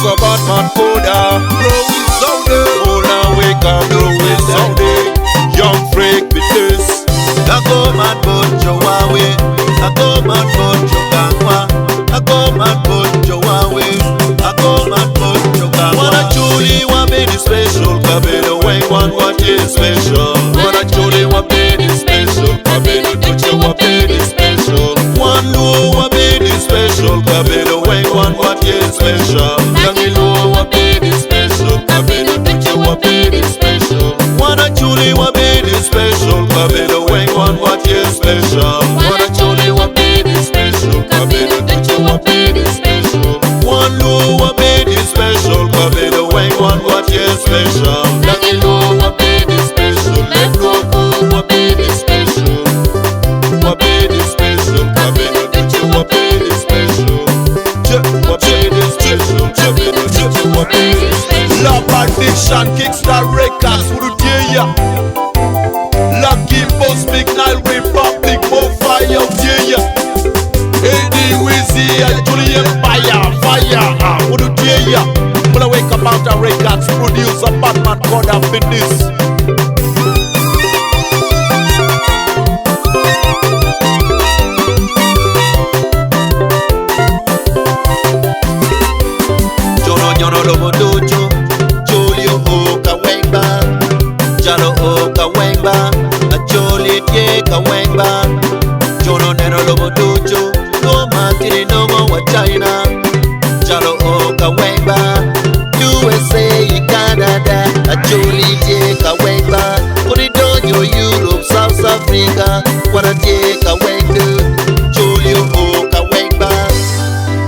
Producer Batman Koda. Bro is out there. Hold on, wake up, bro is out there. Young freak with this. Ako man bojo wawe, ako man bojo gangwa, ako man bojo wawe, ako man bojo gangwa. Wanna truly want be special, kabedo when one what is special. Wanna truly want be special, kabedo tuche want be special. One lo want be special, kabedo when one what is special. Yangi lo want be special, kabedo tuche want be special. Wanna truly want be special, kabedo when one what is special. Wanna truly want be special, kabedo tuche want be special. One lo want be special, kabedo when one what is special. Yangi lo want be special, let go want be special. Want be special, kabedo tuche want be special. Want be special, kabedo tuche want be special. Love Addiction, Kickstar Records, yeah. Lucky Boss, Big Nile Republic, more fire, yeah. Eddie Wizzy, Julie Empire, fire, yeah. Wanna wake up out of records, producer Batman Koda Fitness. Jono nyono lobo dojo, Julio o kawengba, Jalo o kawengba, Acholi tie kawengba. Jono neno lobo dojo, no matiri nongo wa China. Jalo o kawengba, USA Canada, Acholi tie kawengba. Kuri donjo Europe, South Africa, wana tie kawengba. Julio o kawengba.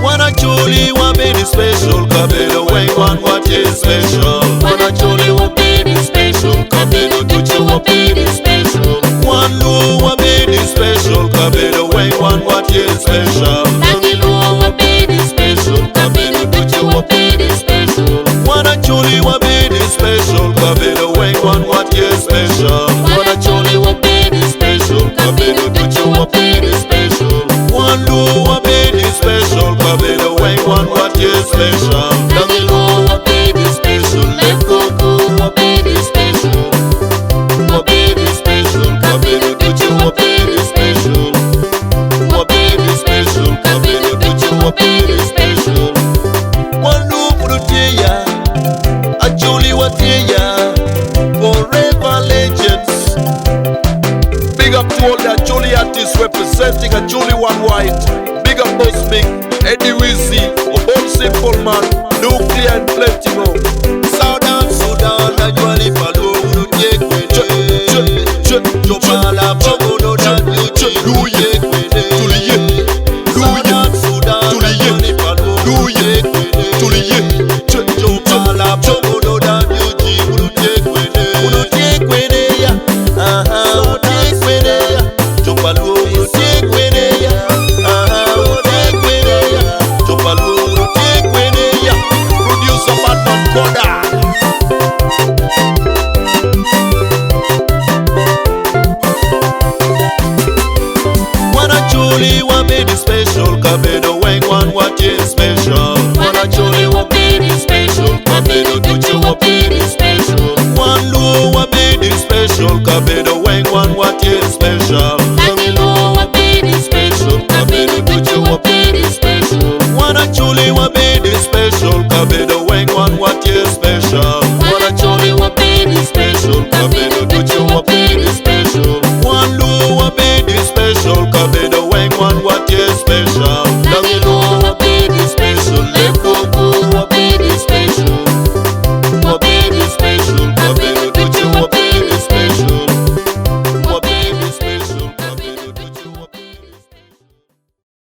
Wanna truly want be special, kabedo when one what is special. Wanna truly want be special, kabedo tuche want be special. One lo want be special, kabedo when one what is special. Nangi lo want be special, kabedo tuche want be special. Wanna truly want be special, kabedo when one what is special. Wanna truly want be special, kabedo tuche want be special. One lo want be special, kabedo when one what is special. Nangi lo want be special, let go go want be special. Want be special, kabedo tuche want be special. Want be special, kabedo tuche want be special. One lo pruteya, Acholi wateya, forever legends. Big up to all the Acholi artists representing Acholi One White. Big up Boss Big, Eddie Wizzy, Obon Simple Man, Nuclear and plenty more. Southern Sudan, Acholi Palu, Unutie Che, Kwene. che, Jopala Bogodo, che, Louye, Touliye, Louye, Southern Sudan, Touliye, Acholi Palu, Louye, Touliye, che, Jopala che, Bogodo, Unutie Kwene. Unutie Kwene ya, aha, Unutie Kwene ya. Jopalu, Unutie Kwene ya, aha, Unutie Kwene ya. Jopalu, Unutie Kwene ya. Producer Batman Koda. Wanna truly want be special, kabedo when one what is special. Wanna truly want be special, kabedo tuche want be special. One lo want be special, kabedo